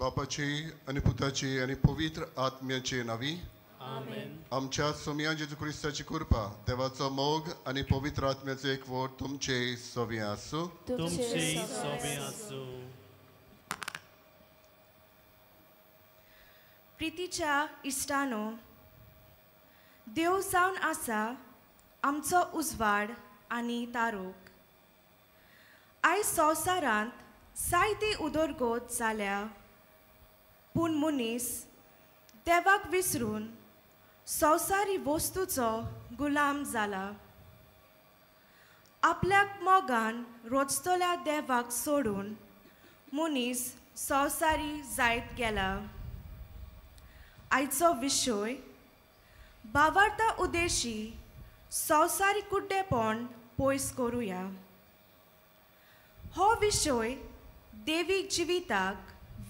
बापाची आनी पुताची आनी पवित्र आत्म्याची नावी आमेन. आमच्या सोमया जेजू क्रिस्ताची कृपा, देवाचो मोग आनी पवित्र आत्म्याचो एकवट तुमचे सवी आसूं. तुमचे सोबे आसूं. प्रितीच्या इश्टानो, देव जावन आसा आमचो उजवाड आनी तारोक. आयज संवसारांत जायती उदरगत जाल्या, पूण मनीस देवाक विसरून संवसारी वस्तूचो गुलाम जाला. आपल्याक मोगान रोजतल्या देवाक सोडून मनीस संवसारी जायत गेला. आयचो विशय बावार्ता उद्देशी संवसारी कुड्डेपण पयस करुया. हो विशय देवीक जिविताक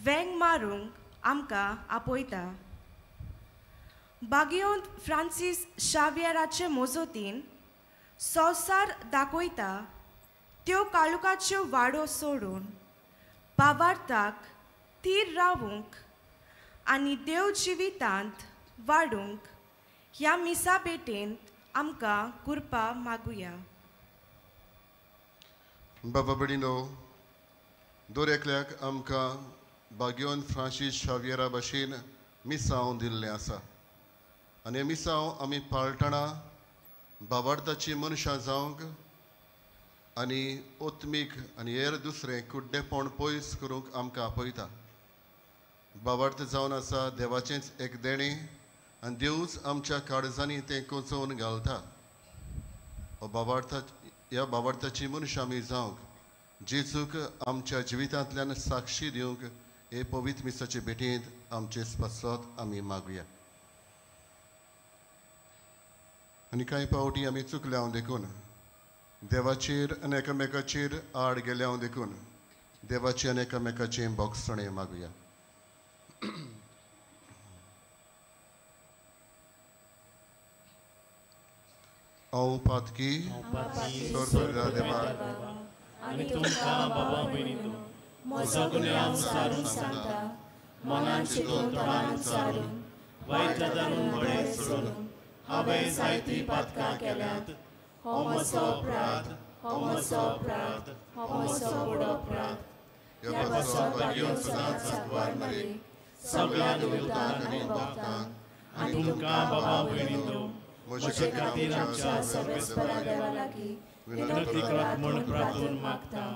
वेंग मारूंक आमकां आपयता. बागियोंत फ्रांसीस शावियराचे मजतीन संवसार दाखयता त्यो काळुकाच्यो वाडो सोडून बावार्थाक थीर रावूंक आनी देव जिवितांत वाडूंक ह्या मिसा भेटेन आमकां कृपा मागुया. बाबा भयणीनो, दर एकल्याक आमकां बागियोन फ्रांसीस शावियरा भशेन मिसांव दिल्लें आसा आनी मिसांव आमी पाळटना बाबार्थाची मनशां जावंक आनी ओत्मीक आनी हेर दुसरें कुड्डेपण पयस करूंक आमकां आपयता. बाबार्थ जावन आसा देवाचेंच एक देणें आनी देवूच आमच्या काळजांनी तें कोंचोवन घालता. हो बाबार्था, ह्या बाबार्थाची मनशां आमी जावंक जेजूक आमच्या जिवितांतल्यान साक्षी दिवंक हे पवित्र मिसाचे भेटेंत आमचे पासत आमी मागुया. आनी कांय पावटी आमी चुकल्या हांव देखून देवाचेर आनी एकामेकाचेर आड गेल्या हांव देखून देवाचे आनी एकामेकाचें बोगसणें मागुया. हांव पातकी सोरपदा देवा आनी तुमकां बाबा भयणीनो म्हजो गुन्यांव सारून सांगता, मनान चिंतून तोंडान सारून वायट धरून बळें सोडून हांवें जायतीं पातकां केल्यांत. हो म्हजो अपराध, हो म्हजो अपराध, हो म्हजो व्हड अपराध. ह्या पासत भाग्योन सदांच सांतवार मरे सगळ्या दुयेंतांक आनी भक्तांक आनी तुमकां बाबा भयणीनो म्हजे खातीर आमच्या सर्वेस्परा देवा लागीं विनंती करात म्हूण प्रार्थना मागता.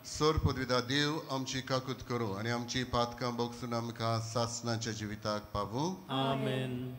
सर पदवीदा देव आमची काकूत करूं आनी आमची पातकां बोगसून आमकां सासणाच्या जिविताक पावूं. आमेन.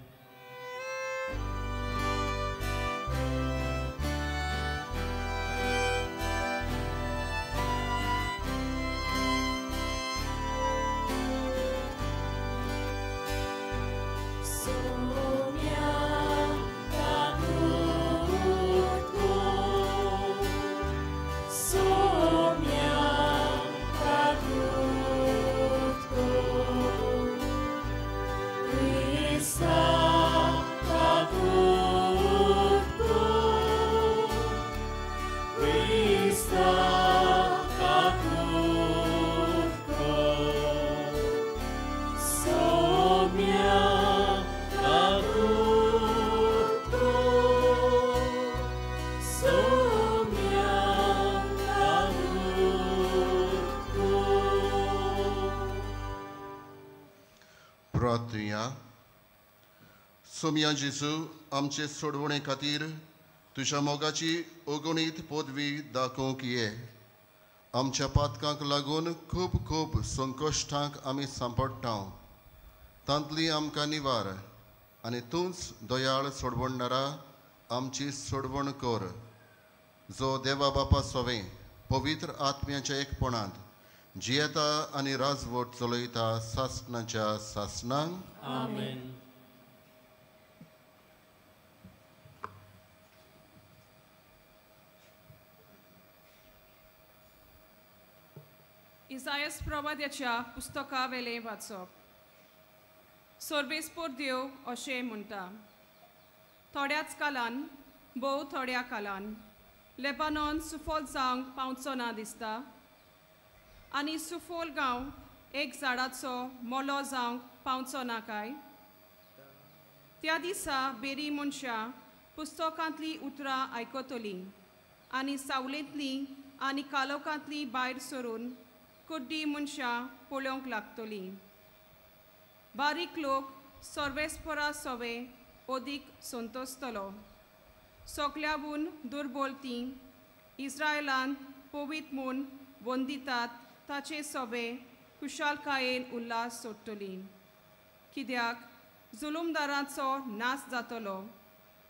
सोमया जेजू, आमचे सोडवणे खातीर तुज्या मोगाची अगणीत पदवी दाखोवंक ये. आमच्या पातकांक लागून खूब खूब संकश्टांक आमी सांपडटा, तांतली आमकां निवार आनी तूंच दयाळ सोडवणणारा आमची सोडवण कर, जो देवा बापा सोवे पवित्र आत्म्याच्या एकपणांत जियेता आनी राजवट चलयता सासणाच्या सासणांक. आमेन. इसायस प्रवाद्याच्या पुस्तकावेलें वाचप. सर्वेस्पोर देव अशें म्हणटा, थोड्याच कालान, भोव थोड्या कालान लेबानॉन सुफोल जावंक पावचो ना दिसता आनी सुफोल गांव एक झाडाचो मोलो जावंक पावचो ना काय? त्या दिसा बेरी मनशां पुस्तकांतलीं उतरां आयकतलीं आनी सावलेंतलीं आनी कालोकांतलीं भायर सरून कुड्डी मनशां पळोवंक लागतलीं. बारीक लोक सर्वेस्परा सवे अदीक संतोसतलो. सगल्यावून दुर्बोल तीं इस्रायलांत पवीत म्हूण वंदितात ताचे सवे खुशालकायेन उल्हास सोडटली. कित्याक जुलूमदारांचो नाश जातलो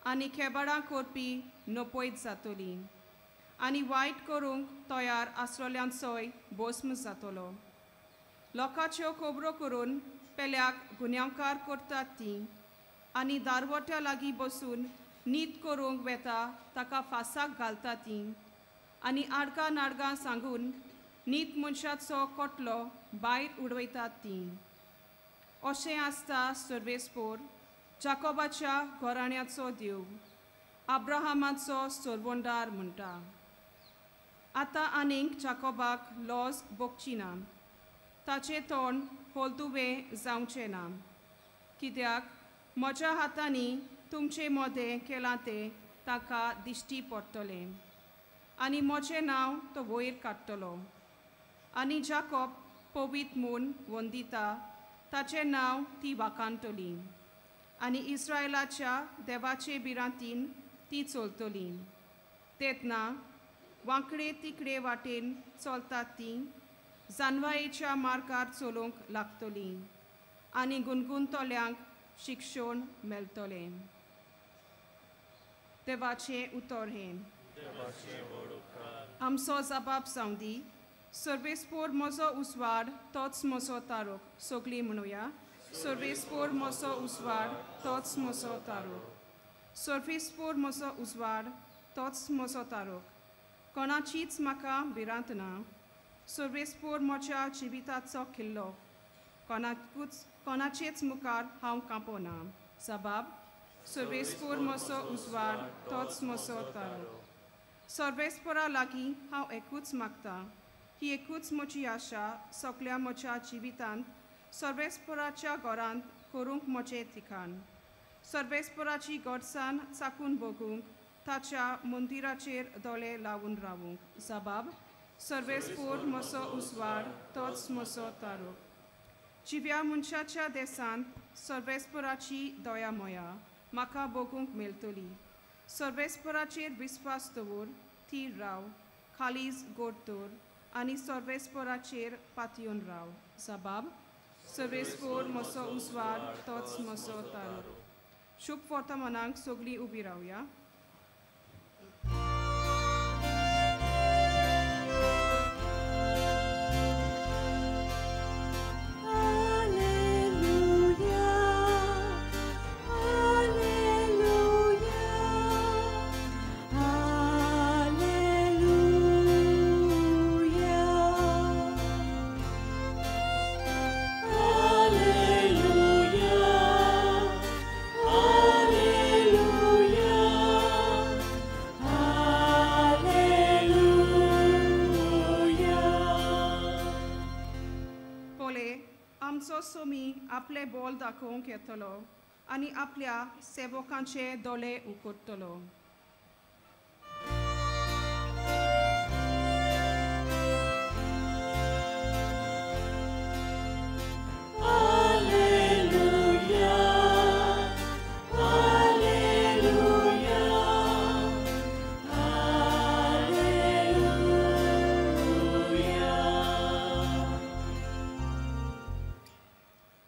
आनी खेबाडां करपी नपयत जातली आनी वायट करूंक तयार आसलेल्यांचोय भस्म जातलो. लोकांच्यो खबरो करून पेल्याक गुन्यांवकार करतात तीं आनी दारवट्या लागीं बसून नीत करूंक वेता ताका फासाक घालता तीं आनी आडगां नाडगां सांगून नीत मनशाचो कोटलो भायर उडयतात तीं. अशें आसता सर्वेस्पोर जाकोबाच्या घराण्याचो देव, अब्राहमाचो सरवंडार म्हणटा. आतां आनीक जाकोबाक लॉज भोगची ना, ताचें तोंड हळदुवें जावचें ना. कित्याक म्हज्या हातांनी तुमचे मदें केलां तें ताका दिश्टी पडटलें आनी म्हजें नांव तो वयर काडटलो. आनी जाकोब पवीत म्हूण वंदिता ताचें नांव ती वाखाणटली आनी इस्रायलाच्या देवाचे भिरांतीन ती चलतली. तेन्ना वांकडे तिकडे वाटेन चलतात ती जानवायेच्या मार्गार चलूंक लागतली आनी गुणगुणतल्यांक शिक्षण मेळटलें. देवाचें उतर हें. आमचो जबाब जावं दी. सर्वेस्पोर म्हजो उजवाड तोच म्हजो तारोक. सगळीं म्हणुया. सर्वेस्पोर म्हजो उजवाड तोच म्हजो तारोक. सर्वेस्पोर म्हजो उजवाड तोच म्हजो तारोक. कोणाचीच म्हाका भिरांत ना. सर्वेस्पोर म्हज्या जिविताचो किल्लो. कोणाचेच मुखार हांव कांपना. जबाब सर्वेस्पोर म्हजो उजवाड तोच म्हजो तारोक. सर्वेस्पोरा लागीं हांव एकूच मागता, ही एकूच म्हजी आशा सगल्या म्हज्या जिवितांत सर्वेस्पोराच्या घरांत करूंक म्हजें ठिकाण. सर्वेस्पोराची गोडसाण चाकून भोगूंक ताच्या मंदिराचेर दोळे लावन रावूंक. जबाब सर्वेस्पोर म्हजो उजवाड तोच म्हजो तारोक. जिव्या मनशाच्या देसांत सर्वेस्पोराची दया मोया म्हाका भोगूंक मेळटली. सर्वेस्पोराचेर विस्वास दवर, थीर राव, खालीज गोड दवर आनी सर्वेस्पोराचेर पातयेवन राव. जबाब सर्वेस्पोर म्हजो उजवाड तोच म्हजो तारोक. शुभ वर्तमानाक सगळीं उबी रावया. आपले बोल दाखोवंक येतलो आनी आपल्या सेवकांचे दोळे उगडटलो.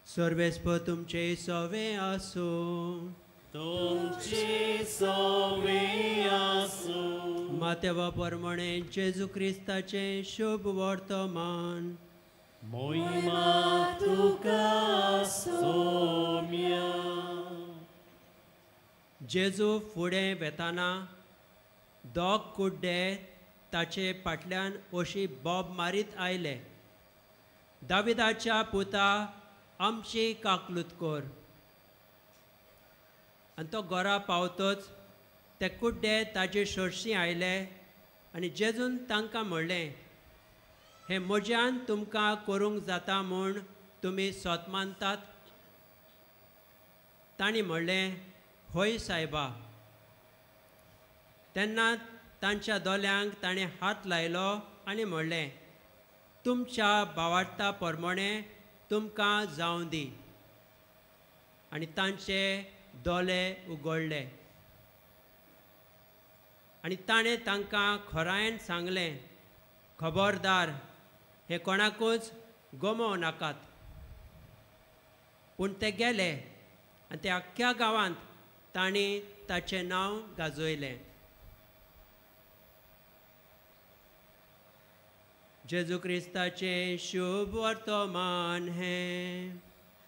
सर्वेस्पोर तुमचे सवे आसूं. तुमचे सवे आसूं. मातेवा परमणे जेजू क्रिस्ताचें शुभ वर्तमान. मोहिमा तुका सोम्या. जेजू फुडें वेताना दोग कुड्डे ताचे फाटल्यान अशी बोब मारीत आयले, दाविदाच्या पुता आमची काकलूत कर. आनी तो घरा पावतच ते कुड्डे ताजे सरशीं आयले आनी जेजून तांकां म्हणलें, हें म्हज्यान तुमकां करूंक जाता म्हूण तुमी सोत मानतात? तांणी म्हणलें, हय सायबा. तेन्ना तांच्या दोळ्यांक ताणें हात लायलो आनी म्हणलें, तुमच्या भावार्था प्रमाणें तुमकां जावं दी. आनी तांचे दोळे उगडले. आनी ताणें तांकां खरायेन सांगलें, खबरदार, हें कोणाकूच गमोवं नाकात. पूण ते गेले आनी ते आख्ख्या गांवांत तांणी ताचें नांव गाजयलें. जेजू क्रिस्ताचें शुभ वर्तमान हें.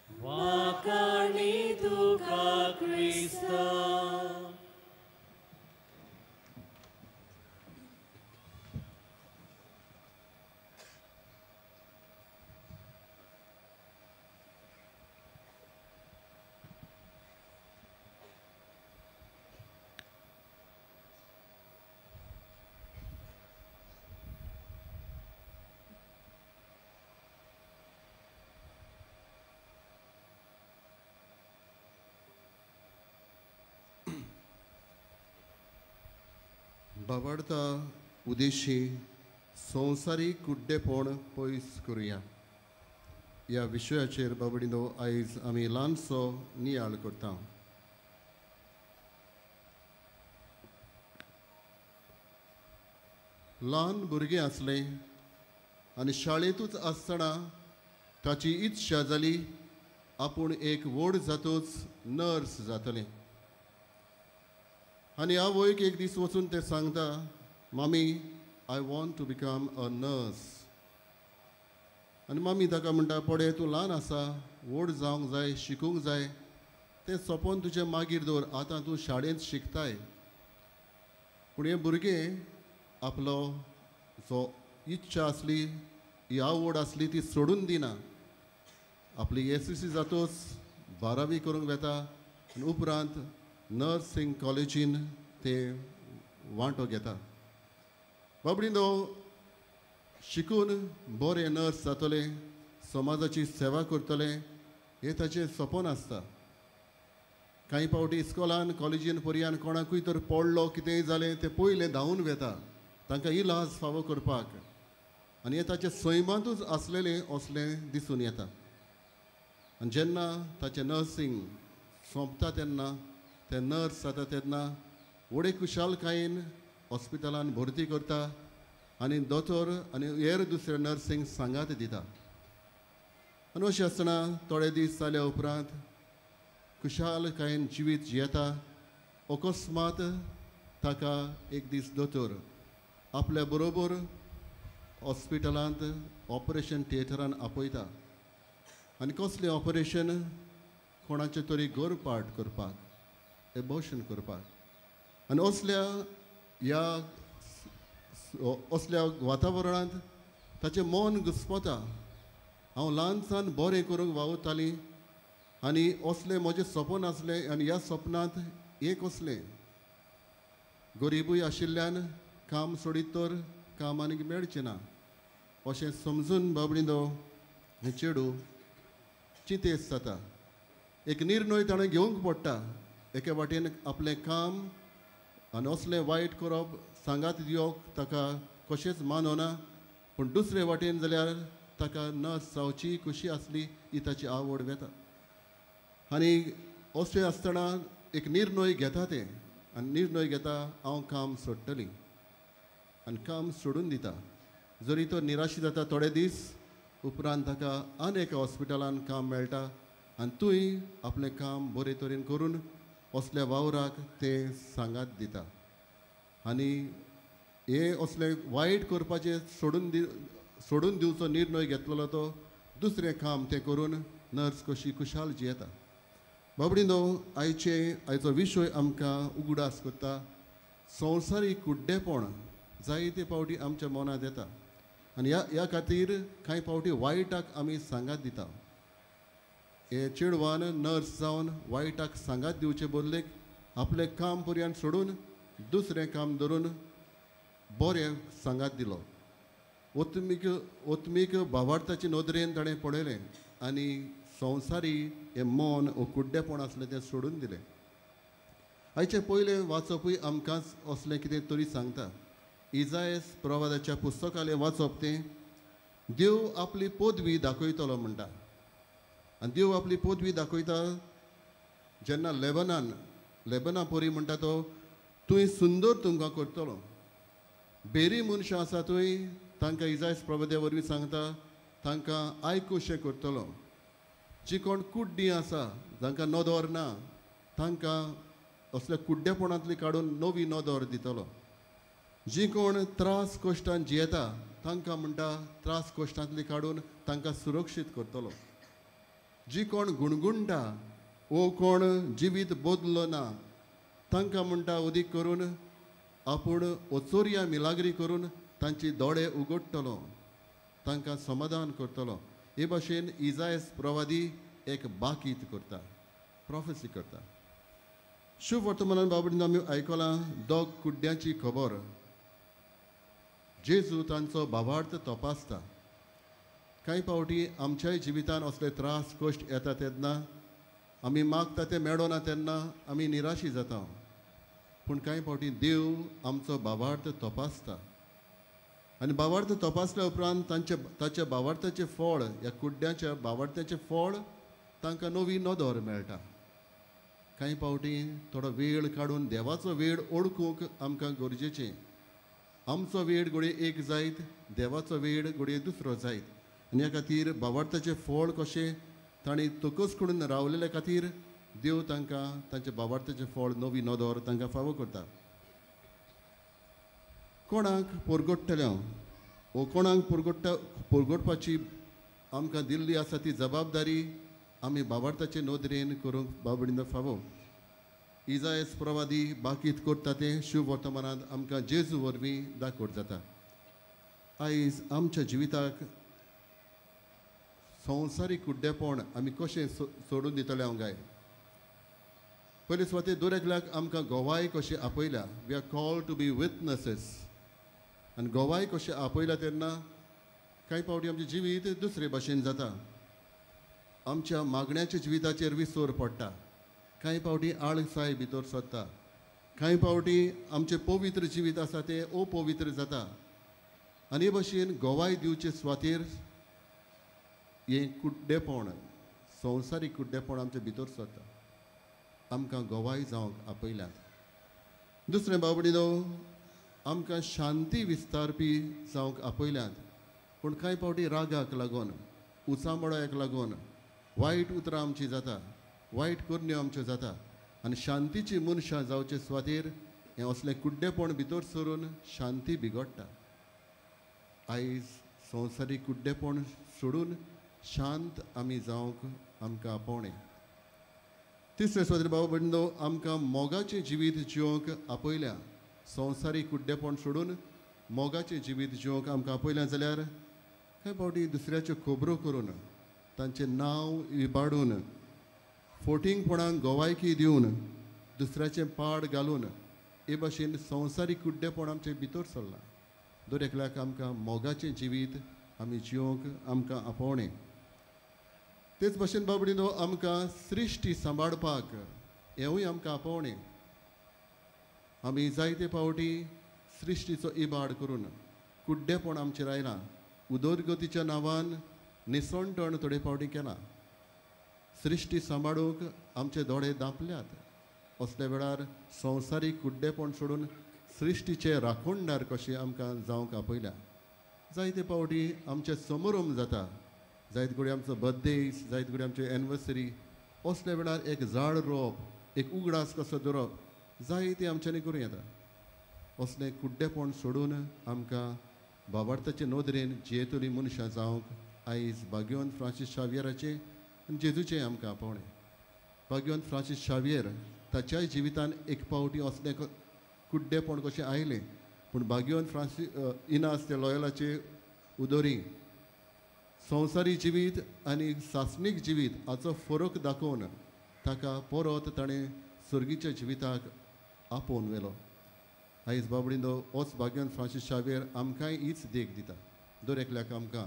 वाखाणी तुका क्रिस्ता. बाबाडता उदेशी संवसारीक कुड्डेपण पयस करुया ह्या विशयाचेर बाबडिनो आयज आमी ल्हानसो नियाळ करता. ल्हान भुरगें आसलें आनी शाळेंतूच आसतना ताची इत्सा जाली आपूण एक व्हड जातूच नर्स जातलें. आनी आवयक एक दीस वचून तें सांगता, मामी, I want to become a nurse. आनी मामी ताका म्हणटा, पळय तूं ल्हान आसा, व्हड जावंक जाय, शिकूंक जाय, तें सपन तुजें मागीर दवर, आतां तूं शाळेंत शिकताय. पूण हें भुरगें आपलो जो इच्छा आसली, ही आवड आसली ती सोडून दिना. आपली SSC जातूच 12वी करूंक वेता आनी उपरांत नर्सिंग कॉलेजीन ते वांटो घेता. बाबडिनो शिकून बरें नर्स जातलें, समाजाची सेवा करतलें हें ताचें सपन आसता. कांय फावटी इस्कॉलान कॉलेजीन पर्यान कोणाकूय तर पडलो कितेंय जालें तें पयलें धांवून वेता तांकां इलाज फावो करपाक, आनी हें ताचें सैमांतूच आसलेलें असलें दिसून येता. आनी जेन्ना ताचें नर्सिंग सोंपता तेन्ना तें नर्स जाता तेन्ना व्हडे खुशालकायेन हॉस्पिटलान भरती करता आनी दोतोर आनी हेर दुसरे नर्सिंग सांगात दिता. आनी अशें आसतना थोडे दीस जाल्या उपरांत खुशालकायेन जिवीत जियेता. अकस्मात ताका एक दीस दोतोर आपल्या बरोबर हॉस्पिटलांत ऑपरेशन थिएटरान आपयता आनी कसलें ऑपरेशन, कोणाचें तरी गर्भपात करपाक, एबॉर्शन करपाक. आनी असल्या ह्या असल्या वातावरणांत ताचें मन घुस्पता. हांव ल्हानसान बरें करूंक वावुरतालीं आनी असलें म्हजें सपन आसलें आनी ह्या सपनांत एक असलें गरिबूय आशिल्ल्यान काम सोडीत तर काम आनीक मेळचें ना अशें समजून बाबडिनो हें चेडूं चिंतेस्त जाता. एक निर्णय ताणें घेवंक पडटा. एके वाटेन आपलें काम आनी असलें वायट करप सांगात दिवप ताका कशेंच मानवना, पूण दुसरे वाटेन जाल्यार ताका नर्स जावची खुशी आसली ही ताची आवड वेता. आनी अशें आसतना एक निर्णय घेता तें आनी निर्णय घेता हांव काम सोडटली आनी काम सोडून दिता. जरी तो निराशी जाता थोडे दीस उपरांत ताका आनी एका हॉस्पिटलान काम मेळटा आनी तूंय आपलें काम बरे तरेन करून असल्या वावराक तें सांगात दिता. आनी हे असलें वायट करपाचें सोडून दिवचो निर्णय घेतलेलो तो दुसरें काम तें करून नर्स कशी खुशाल जियेता. बाबडिनो आयचो विशय आमकां उगडास करता संवसारीक कुड्डेपण जायते फावटी आमच्या मनांत येता आनी ह्या खातीर कांय फावटी वायटाक आमी सांगात दिता. हे चेडवान नर्स जावन वायटाक सांगात दिवचे बदलेक आपलें काम पर्यंत सोडून दुसरें काम धरून बरें सांगात दिलो. ओत्मीक भावार्थाचे नदरेन ताणें पळयलें आनी संवसारी हें मन वो कुड्डेपण आसलें तें सोडून दिलें. आयचें पयलें वाचपूय आमकांच असलें कितें तरी सांगता. इजायस प्रवादाच्या पुस्तकालें वाचप तें देव आपली पदवी दाखयतलो म्हणटा. आनी देव आपली पदवी दाखयता जेन्ना लेबना पोरी म्हणटा तो तुवें सुंदर तुमकां करतलो. बेरी मनशां आसा थंय तांकां इजायस प्रवाद्या वरवीं सांगता तांकां आयकुशें करतलो. जी कोण कुड्डी आसा जांकां नदर ना तांकां असल्या कुड्डेपणांतली काडून नवी नदर दितलो. जी कोण त्रास कश्टान जियेता तांकां म्हणटा त्रास कश्टांतली काडून तांकां सुरक्षीत करतलो. जी कोण गुणगुणटा वो कोण जिवीत बदलो ना तांकां म्हणटा उदीक करून आपूण ओचोरया मिलाग्री करून तांची दोळे उगडटलो, तांकां समाधान करतलो. हे भाशेन इजायस प्रवादी एक बाकीत करता, प्रोफेसी करता. शुभ वर्तमानान बाबडीन आमी आयकलां दोग कुड्ड्यांची खबर. जेजू तांचो भावार्थ तपासता. कांय फावटी आमच्याय जिवितान असले त्रास कश्ट येता तेन्ना आमी मागता तें मेळना तेन्ना आमी निराशी जाता. पूण कांय फावटी देव आमचो भावार्थ तपासता आनी भावार्थ तपासल्या उपरांत ताच्या भावार्थाचें फळ, ह्या कुड्ड्याच्या भावार्थाचें फळ तांकां नवी नदर मेळटा. कांय फावटी थोडो वेळ काडून देवाचो वेळ ओळखूंक आमकां गरजेचें. आमचो वेळ घडये एक जायत, देवाचो वेळ घडये दुसरो जायत. आनी ह्या खातीर भावार्थाचें फळ कशें तांणी तकस करून रावलेल्या खातीर देव तांकां तांच्या भावार्थाचें फळ नवी नदर तांकां फावो करता. कोणाक परगट्टलें वो कोणाक परगटपाची आमकां दिल्ली आसा ती जबाबदारी आमी भावार्थाचे नदरेन करूंक बाबडीन फावो. इजायस प्रवादी बाकीत करता तें शुभ वर्तमानांत आमकां जेजू वरवीं दाखोवट जाता. आयज आमच्या जिविताक संवसारीक कुड्डेपण आमी कशें सोडून दितले हांव गाय. पयले सुवातेर दर एकल्याक आमकां गोवाय कशें आपयल्या, we are called to be witnesses. आनी गोवाय कशें आपयल्या तेन्ना कांय फावटी आमचें जिवीत दुसरे भाशेन जाता. आमच्या मागण्याच्या जिविताचेर विसर पडटा. कांय फावटी आळसाय भितर सरता. कांय फावटी आमचें पवित्र जिवीत आसा तें अपवित्र जाता. आनी हे भाशेन गोवाय दिवचे सुवातेर हें कुड्डेपण, संवसारीक कुड्डेपण आमचे भितर सरता. आमकां गोवाय जावंक आपयल्यात. दुसरें बाबडीनो आमकां शांती विस्तारपी जावंक आपयल्यात. पूण कांय फावटी रागाक लागून, उचांबळाक लागून वायट उतरां आमची जाता, वायट करण्यो आमच्यो जाता आनी शांतीची मनशां जावचे सुवातेर हें असलें कुड्डेपण भितर सरून शांती बिगडटा. आयज संवसारीक कुड्डेपण सोडून शांत आमी जावंक आमकां आपोवणें. तिसरें सुवातेर बाबा भयणीनो आमकां मोगाचें जिवीत जिवंक आपयल्या. संवसारीक कुड्डेपण सोडून मोगाचें जिवीत जिवंक आमकां आपयल्या जाल्यार कांय फावटी दुसऱ्याच्यो खबरो करून, तांचें नांव इबाडून, फोटिंगपणाक गोवायकी दिवन, दुसऱ्याचें पाड घालून हे भाशेन संवसारीक कुड्डेपण आमचें भितर सरलां. दर एकल्याक आमकां मोगाचें जिवीत आमी जिवंक आमकां आपोवणें. तेच भाशेन बाबडीनो आमकां सृश्टी सांबाळपाक हेंवूय आमकां आपोवणें. आमी जायते फावटी सृश्टीचो इबाड करून कुड्डेपण आमचेर आयलां. उदरगतीच्या नांवान निसणटण थोडे फावटी केलां. सृश्टी सांबाळूंक आमचे दोळे दांपल्यात. असल्या वेळार संवसारीक कुड्डेपण सोडून सृश्टीचे राखणदार कशें आमकां जावंक आपयल्या. जायते फावटी आमचें समारंभ जाता, जायत घडये आमचो बर्थडे, जायत घडये आमची एनिवर्सरी, असल्या वेळार एक झाड रोवप, एक उगडास कसो दवरप जायते आमच्यांनी करूं येता. असलें कुड्डेपण सोडून आमकां भावार्थाचे नदरेन जियेतली मनशां जावंक आयज भाग्यवंत फ्रांसीस शावियराचें आनी जेजूचें आमकां आपोवणें. भाग्यवंत फ्रांसीस शावियर ताच्याय जिवितान एक फावटी असलें कुड्डेपण कशें आयलें, पूण भाग्यवंत फ्रांसीस इनास ते लॉयलाचे उदोरी संवसारी जिवीत आनी सासणीक जिवीत हाचो फरक दाखोवन ताका परत ताणें सर्गीच्या जिविताक आपोवन व्हेलो. आयज बाबडीनो होच भाग्यवंत फ्रांसीस शावियर आमकांय हीच देख दिता. दर एकल्याक आमकां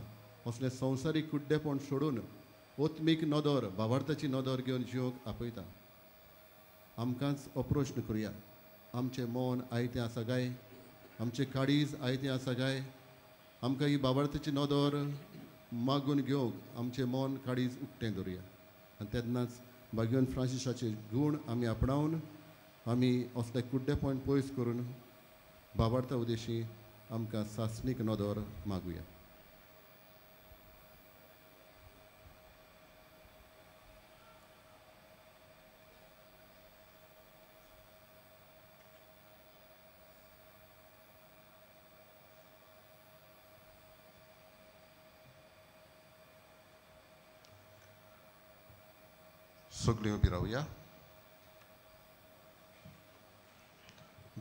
असलें संवसारीक कुड्डेपण सोडून ओत्मीक नदर, भावार्थाची नदर घेवन जिवंक आपयता. आमकांच हो प्रश्न करुया, आमचें मन आयतें आसा काय? आमचें काळीज आयतें आसा काय? आमकां ही भावार्थाची नदर मागून घेवंक आमचें मन काळीज उक्तें दवरुया. आनी तेन्नाच भाग्यवंत फ्रांसिसाचे गूण आमी आपणावन आमी असले कुड्डेपण पयस करून भावार्था उद्देशी आमकां सासणीक नदर मागुया. सगळीं उबी रावया.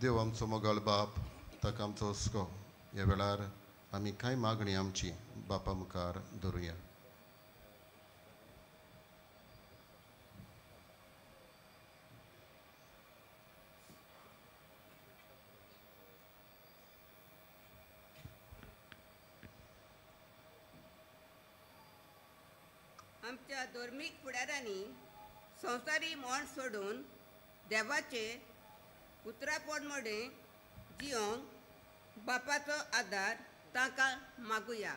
देव आमचो मोगाळ बाप, ताका आमचो हुस्को. ह्या वेळार आमी कांय मागणी आमची बापा मुखार दवरुया. आमच्या धर्मीक फुडारांनी संवसारी मोड सोडून देवाचे उतरापोड मोडें जियोंक बापाचो आदार तांकां मागुया.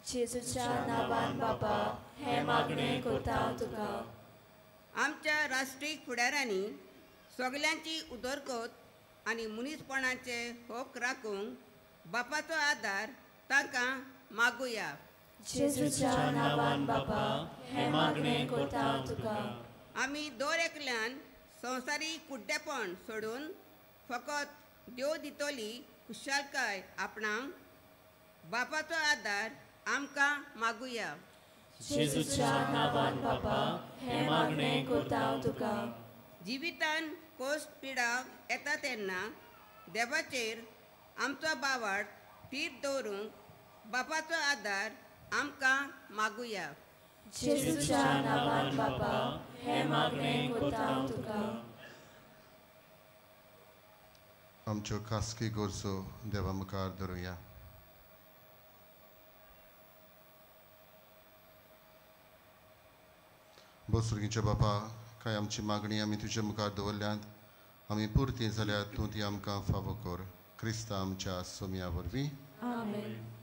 जेजूच्या नांवान बापा हें मागणें करता हांव तुका. आमच्या राष्ट्रीक फुडारांनी सगल्यांची उदरगत आनी मनीसपणाचे हक राखूंक बापाचो आदार तांकां मागुया. जेजूच्या नांवान बापा हें मागणें करता हांव तुका. आमी दर एकल्यान संवसारी कुड्डेपण सोडून फकत देव दितली खुशालकाय आपणाक बापाचो आदार आमकां मागुया. जेजूच्या नांवान बापा हें मागणें करता हांव तुका. जिवितान कोश्ट पिडा येता तेन्ना देवाचेर आमचो बावाड थीर दवरूंक बापाचो आदार आमकां मागुया. जेजूच्या नांवान बापा हें मागणें करता हांव तुका. आमच्यो खासगी गरजो देवा मुखार धरुया. बोसुर्गीच्या बापा, कांय आमची मागणी आमी तुजे मुखार दवरल्यांत, आमी पुरती जाल्यार तूं ती आमकां फावो कर. क्रिस्ता आमच्या सोम्या वरवीं. आमेन.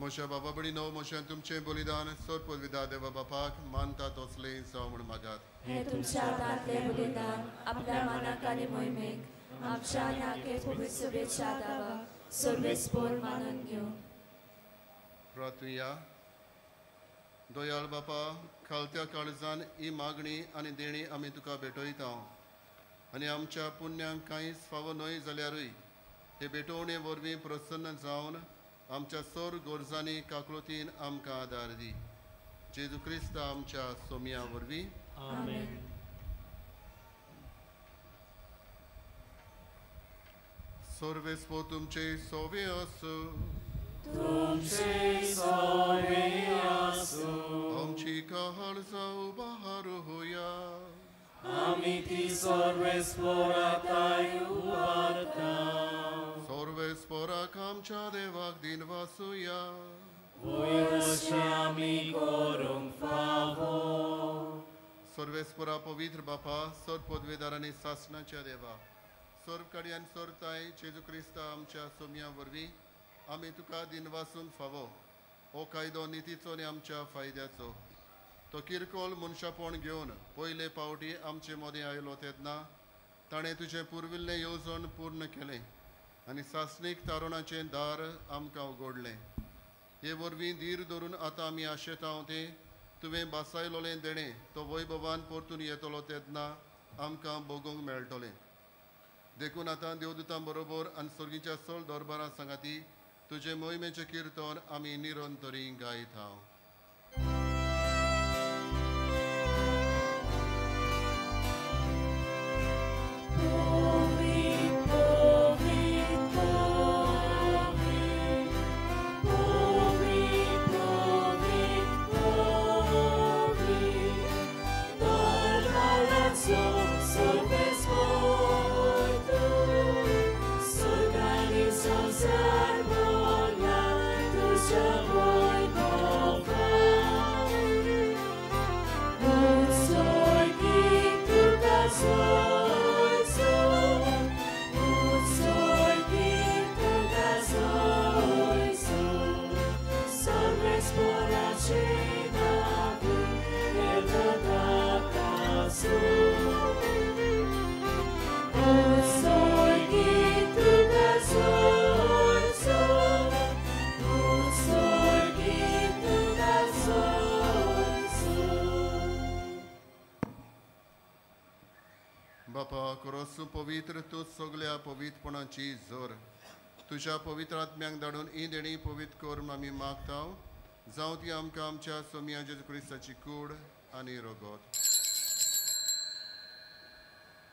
मोशा बाबा बडीनो, मोशान तुमचें बलिदान सोरपविदा देवा बापाक मानता तसलें जावं म्हूण मागात. हें तुमच्या हातांतलें बलिदान आपल्या मानाक आनी मोहिमेक आमच्या नाके पवित्र दावाक सर्वेस्पोर मानून घेवं. प्रार्थुया. दयाळ बापा, खालत्या काळजान ही मागणी आनी देणी आमी तुका भेटयता आनी आमच्या पुण्यांक कांयच फावो न्हय जाल्यारूय हे भेटवणे वरवीं प्रसन्न जावन आमच्या सोर गोरजांनी काकळुतीन आमकां आदार दी. जेजू क्रिस्त आमच्या सोमया वरवीं. आमेन. सर्वेस्पो तुमचे सोवे आसूं. तुमचे सोवे आसूं. आमची कहळ जावं बहार होया. आमी ती सर्वेस्पोराताय उबारता. सर्वेस्पोराक आमच्या देवाक दिन वासुया. वयरशे आमी करूंक फावो. सर्वेस्पोरा पवित्र बापा, सर्व पदवेदार आनी सासणाच्या देवा, सर्व कडल्यान सर्वताय जेजू क्रिस्ता आमच्या सोमया वरवीं आमी तुका दिन वासूंक फावो. हो कायदो नितीचो आनी आमच्या फायद्याचो. तो किरकोळ मनशापण घेवन पयले पावटी आमचे मदें आयलो तेन्ना ताणें तुजें पुर्विल्लें येवजण पूर्ण केलें आनी सासणीक तारुणाचें दार आमकां उगडलें. हे वरवीं धीर धरून आतां आमी आशेता तें तुवें बासायलोलें देणें तो वैभवान परतून येतलो तेन्ना आमकां भोगूंक मेळटलें. देखून आतां देवदूतां बरोबर आनी सर्गीच्या सोळ दरबारां सांगाती तुजें मोहिमेचें किर्तन आमी निरंतरी गायत हांव. बापा कोरोसू पवित्र तूं सगल्या पवित्रपणाची जोर तुज्या पवित्र आत्म्यांक धाडून ही देणी पवित्र कर म्हूण आमी मागता. जावं ती आमकां आमच्या सोमया जेजू क्रिस्ताची कूड आनी रगत.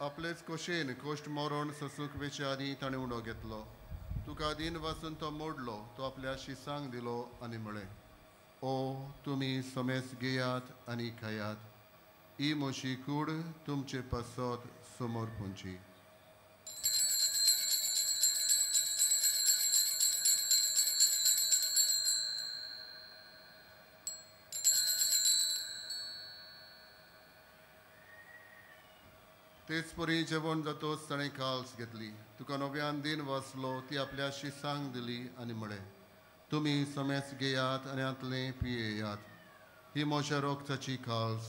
आपलेच खोशेन कोश्ट मरण सोसूंक वेचे आदीं ताणें उडो घेतलो. तुका दिन वासून तो मोडलो, तो आपल्या शिसांक दिलो आनी म्हळें, ओ तुमी समेस घेयात आनी खायात, ही म्हजी कूड तुमचे पासत समोर पुंची. तेच परी जेवण जातोच ताणें काल्स घेतली, तुका नव्यान दिन वाचलो, ती आपल्या शिसांक दिली आनी म्हळें, तुमी समेस घेयात आनी हांतलें पियेयात, ही म्हज्या रोगताची काल्स,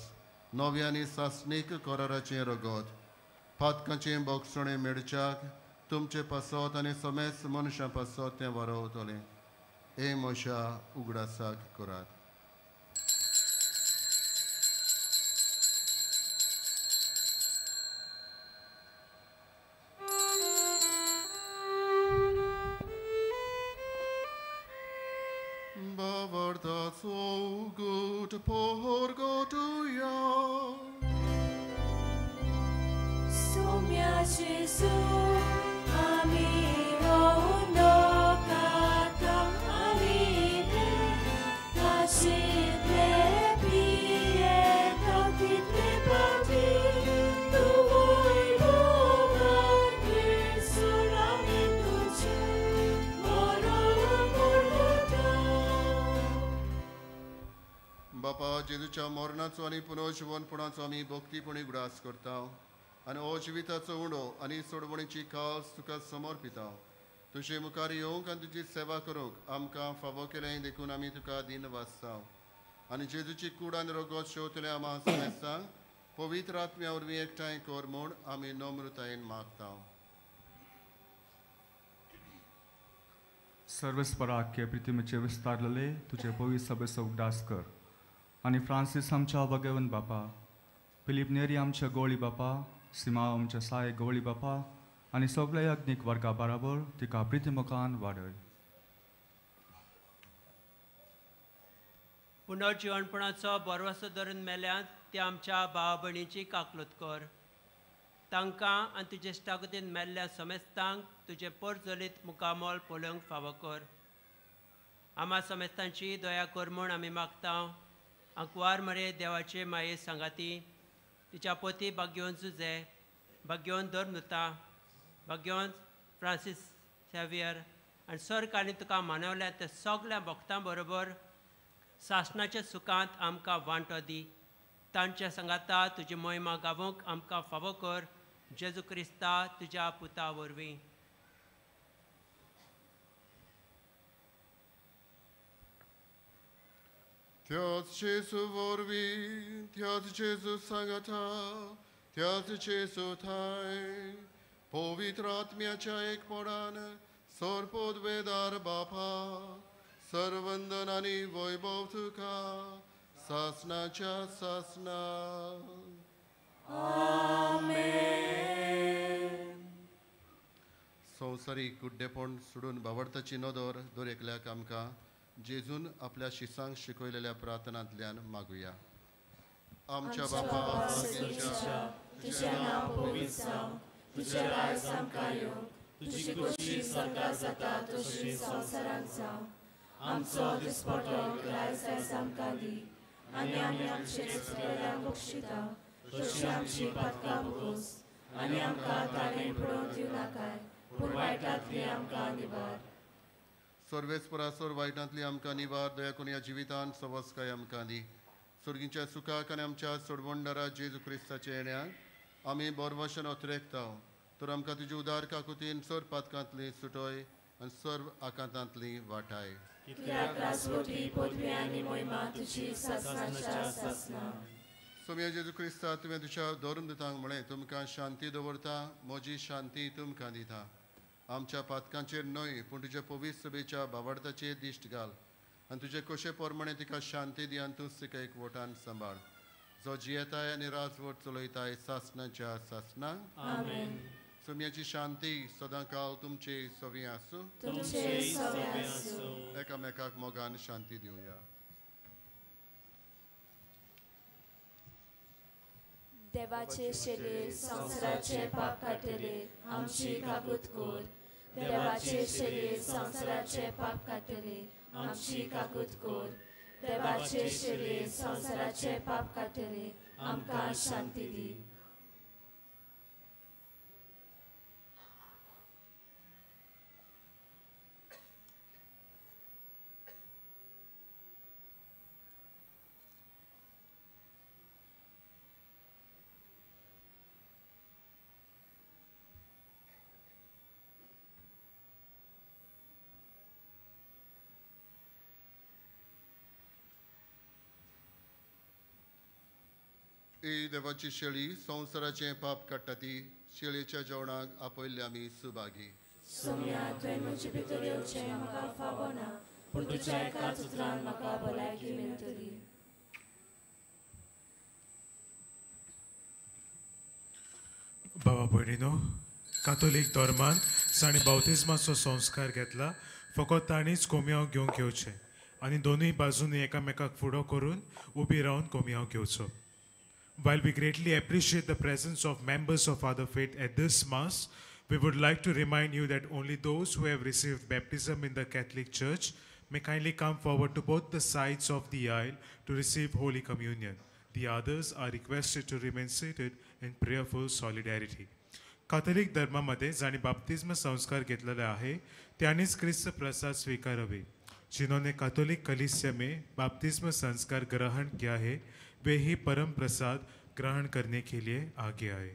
नव्या आनी सासणीक कराराचें रगत, पातकाचें बोगसणें मेळच्याक तुमचे पासत आनी समेस मनशां पासत तें वारवतलें. हे म्हज्या उगडासाक करात. Bavartaço gut porgotuia. Sumia Jesu, amigo no amine, tasitle pieta title pati, tu voi govani solamente moro morgota. बापा जेजूच्या मरणाचो आनी पुनर्जिवनपणाचो आमी भक्तीपणी उगडास करता आनी हो जिविताचो उंडो आनी सोडवणीची खास तुका समर्पिता. तुजे मुखार येवंक आनी तुजी सेवा करूंक आमकां फावो केलें देखून आमी तुका दिन वाचता आनी जेजूची कूड आनी रगत शेवतले आमा समेस्तांक पवित्र आत्म्या वरवीं एकठांय कर म्हूण आमी नम्रतायेन मागता. सर्वेस्पराक्य प्रितिमेचे विस्तारलेले तुजे पवित्र सभेचो उगडास कर आनी फ्रांसीस आमच्या भगवन बापा, फिलीप नेरी आमच्या गोळी बापा, सिमाव आमच्या साय गोळी बापा आनी सगळ्या यज्ञीक वर्गा बराबर तिका प्रितीमुखान वाडय. पुनर्जिवणपणाचो बरवसो धरून मेल्यात त्या आमच्या भाव भयणीची काकलूत कर. तांकां आनी तुजे इश्टागतीन मेल्ल्या समेस्तांक तुजें परजलीत मुखामोल पळोवंक फावो कर. आमा समेस्तांची दया कर म्हूण आमी मागता. आंकवार मरे देवाचे माये सांगाती तिच्या पोती भाग्योन जुजे, भाग्योन धर्मदूता, भाग्योन फ्रांसीस सेवियर आनी सरकारांनी तुका मानवल्या त्या सगळ्या भक्तां बरोबर सासणाच्या सुखांत आमकां वांटो दी. तांच्या सांगाता तुजी मोहिमा गावोवंक आमकां फावो कर. जेजू क्रिस्ता तुज्या पुता वरवीं. त्याच जेजू वरवीं, त्याच जेजू सांगाता, त्याच जेजू थाय, पवित्र आत्म्याच्या एकपणान सर्वोद्वेदार बापा, सर्वंदन आनी वैभव तुका सासनाच्या सासना. आमेन. संवसारीक गुड्डेपण सोडून बावडताची नदर दर एकल्याक आमकां जेजून आपल्या शिसांक शिकयलेल्या प्रार्थनांतल्यान मागुया. आमच्या बापा सर्गेच्या, तुझें नांव पवित्र जावं, तुजें राज आमकां येवं, तुजी खोशी स्वर्गांत जाता तशी संवसारांत जावं. आमचो दिसपटो ग्रास आयज आमकां दी आनी आमी आमचे चुकलेल्यांक बक्षिता तशी आमची पातकां मुगोस आनी आमकां ताणें पडोवन दिवं नाकाय, पूण वायटांतली आमकां निवार. सर्वेस्परा सर वायटांतली आमकां निवार. दया करून ह्या जिवितान सवस्काय आमकां दी. सर्गीच्या सुखाक आनी आमच्या सोडवणदारा जेजू क्रिस्ताच्या येण्याक आमी बोरवशन अतिरेकता. तर आमकां तुजी उदार काकुतीन सर पातकांतली सुटय आनी सर्व आकांतांतली वाटाय. कित्याक राजवटी, पदवी आनी मोहिमा तुजी सासणाच्या सासणा. सोम्या जेजू क्रिस्ता, तुवें तुज्या धर्मदूतांक म्हळें, तुमकां शांती दवरता, म्हजी शांती तुमकां दिता. आमच्या पातकांचेर न्हय पूण तुज्या पवित्र सभेच्या बावडताचेर दिश्ट घाल आनी तुजे कशे प्रमाणे तिका शांती दी आनी तूंच तिका एक वोटान सांबाळ, जो जियेताय आनी राजवट चलयताय सासणाच्या सासणा. आमेन. सोम्याची शांती सदां काल तुमचे सवी आसूं. एकामेकाक मोगान शांती दिवया. देवाचे शेले संवसाराचे पाप काडटले, आमची काकूत कर. देवाचे शेले संवसाराचे पाप काडटले, आमची काकूत कर. देवाचे शेले संवसाराचे पाप काडटले, आमकां शांती दी. ही देवाची शेळी संवसाराचें पाप काडटा ती शेळयेच्या जेवणाक आपयल्ले आमी सुभागी. सोम्या, तुवें म्हजे भितर येवचें म्हाका फावो ना, पूण तुज्या एकाच उतरान म्हाका भलायकी मेळटली. बाबा भयणीनो, कातोलीक धर्मान जाणें बाप्तिज्माचो संस्कार घेतला फकत तांणीच कोमयांव घेवंक येवचें आनी दोनूय बाजूंनी एकामेकाक फुडो करून उबी रावन कोमयांव घेवचो. While we greatly appreciate the presence of members of other faith at this Mass, we would like to remind you that only those who have received baptism in the Catholic Church may kindly come forward to both the sides of the aisle to receive Holy Communion. The others are requested to remain seated in prayerful solidarity. Catholic धर्मामध्ये जांणी बाप्तिज्म संस्कार घेतलेले आहे त्यांनीच क्रिस्त प्रसाद स्वीकारावे. जिन्होंने Catholic कलीसिया में बाप्तिज्म संस्कार ग्रहण किया है वे ही परम प्रसाद ग्रहण करने के लिए आगे आए.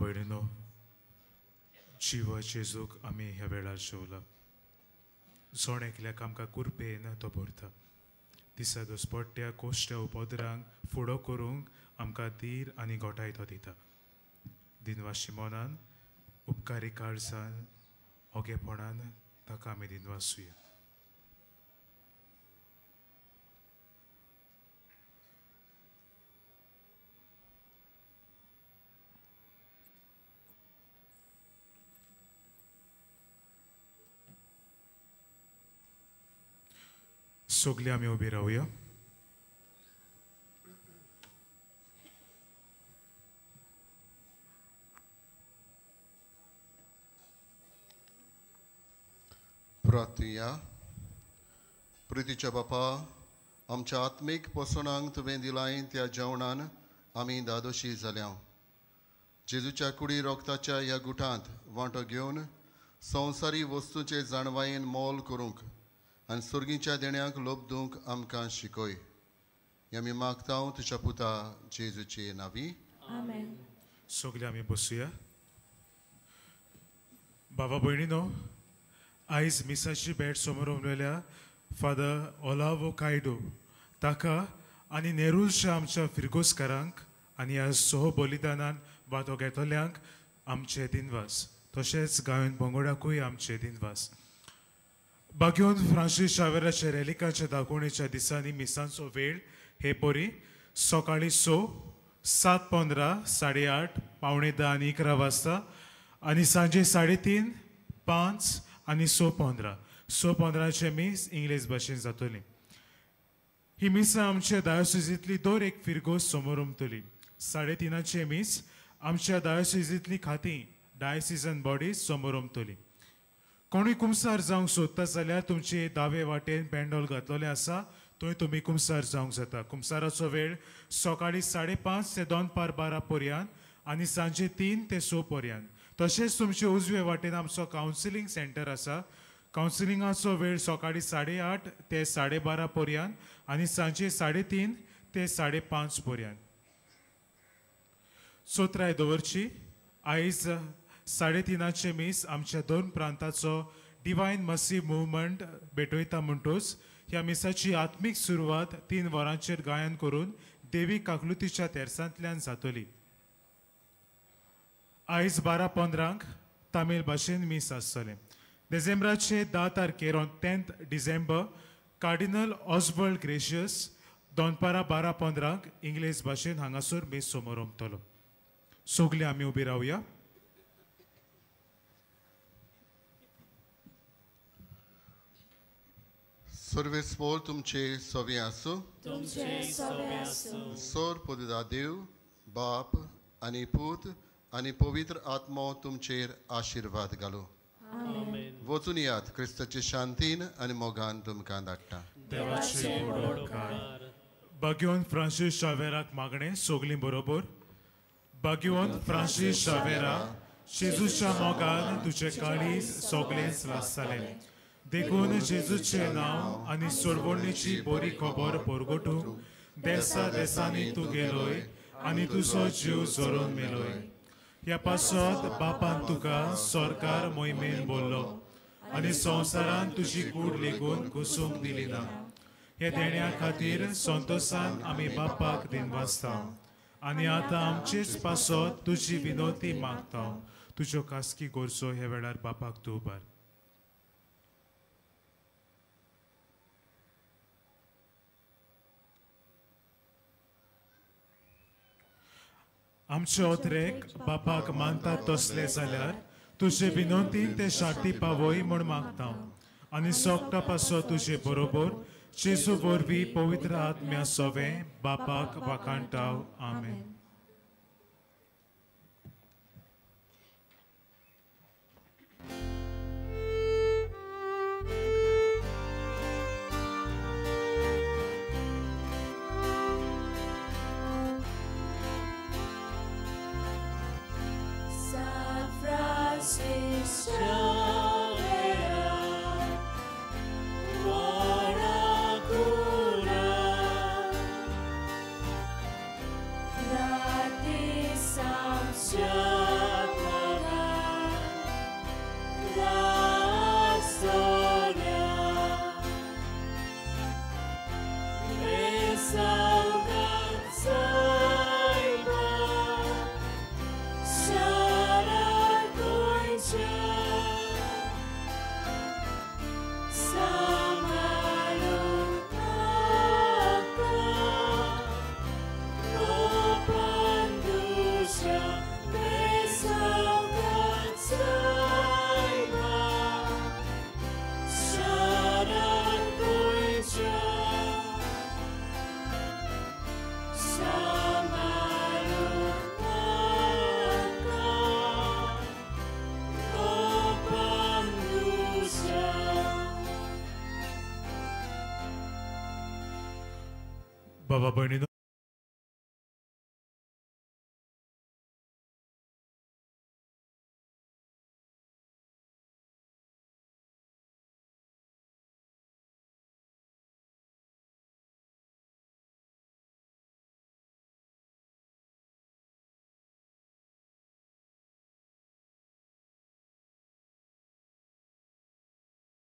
भयणीनो, जिवा जेजूक आमी ह्या वेळार जेवला. जोण एकल्याक आमकां कुरपेन तो भरता. दिसा दुसपट्ट्या कोश्ट्या उपद्रांक फुडो करूंक आमकां धीर आनी गोठाय तो दिता. दिनवाशी मनान, उपकारी काळजान, ओगेपणान ताका आमी दिनवासुया. सगळे आमी उबी रावया. प्रार्थुया. प्रितीच्या बापा, आमच्या आत्मीक पोसणांक तुवें दिलाय त्या जेवणान आमी दादोशी जाल्या. जेजूच्या कुडी रोगताच्या ह्या गुटांत वांटो घेवन संवसारी वस्तूचे जाणवायेन मोल करूंक आनी सुर्गीच्या देण्याक लोबदूंक आमकां शिकय. हे आमी मागता तुज्या पुता जेजूचे नांवी. आमेन. सगळे आमी बसुया. बाबा भयणीनो, आयज मिसाची भेट समोर उलयल्या फादर ओलावो कायडो ताका आनी नेरूलच्या आमच्या फिरगोजकारांक आनी ह्या सह बलिदानान वांटो घेतल्यांक आमचे दिनवास. तशेंच गायन पंगडाकूय आमचे दिनवास. बाग्योन फ्रांसीस शावेराच्या रेलिकाच्या दाखोवणेच्या दिसांनी मिसांचो वेळ हे परी सकाळीं 6, 7:15, 8:30, 9:45 आनी 11 वाजता आनी सांजे 3:30, 5 आनी 6:15. 6:15 मीस इंग्लीश भाशेन जातली. ही मिसां आमच्या डायोसिजींतली दर एक फिरगोज समोर उमतली. 3:30 मीस आमच्या डायोसिजींतली खातीं डायसिजन बॉडीज समोर उमतली. कोणूय कुमसार जावंक सोदता जाल्यार तुमचे दावे वाटेन पेंडोल घातलेलें आसा, थंय तुमी कुमसार जावंक जाता. कुमसाराचो वेळ सकाळीं 5:30 ते 11:45 पर्यंत आनी सांजे 3 ते 6 पर्यंत. तशेंच तुमचे उजवे वाटेन आमचो कावन्सिलींग सेंटर आसा. कावन्सिलिंगाचो वेळ सकाळीं 8:30 ते 12:30 पर्यंत आनी सांजे 3:30 ते 5:30 पर्यंत. चोत्राय दवरची. आयज 3:30 मीस आमच्या दोन प्रांताचो डिवायन मसी मुवमेंट भेटयता. म्हणटूच ह्या मिसाची आत्मीक सुरवात 3 वरांचेर गायन करून देवी काकलुतीच्या तेरसांतल्यान जातली. आयज 12:15 तामीळ भाशेन मीस आसतलें. डिसेंबराचे 10 तारखेर on 10th December cardinal Oswald Gracias दनपारां 12:15 इंग्लीश भाशेन हांगासर मीस समोर ओमतलो. सगळे आमी उबी रावया. सर्वेस्पोर तुमचे सवे आसूं. सोर पदुदा देव बाप आनी पूत आनी पवित्र आत्मो तुमचेर आशिर्वाद घालूं. वचून यात क्रिस्ताचे शांतीन आनी मोगान तुमकां धाडटा. बाग्योन फ्रांसीस शावेराक मागणें सगळीं बरोबर. बाग्योन फ्रांसीस शावेरा, जेजूच्या मोगान तुजें काळीज सगळेंच लासतालें, देखून जेजूचें नांव आनी सोडवणेची बरी खबर परगटूंक देसा देसांनी तूं गेलोय आनी तुजो जीव झरोवन मेलोय. ह्या पासत बापान तुका सरकार मोहिमेन बोल्लो आनी संवसारान तुजी कूड लेगून घुसूंक दिली ना. ह्या देण्या खातीर संतोसान आमी बापाक दिनवासता आनी आतां आमचेच पासत तुजी विनवती मागता. तुज्यो खासगी गरजो ह्या वेळार बापाक तूं उबार. आमचे ओतरेक बापाक मानतात तसले जाल्यार तुजे विनवतीन ते शांती पावय म्हूण मागता आनी सोगटा पासो तुजे बरोबर जेजू वरवीं पवित्र आत्म्या सोवें बापाक वाखाणटाव. आमेन. Francis Xavier, Guaracura, बाबा भयणीनो.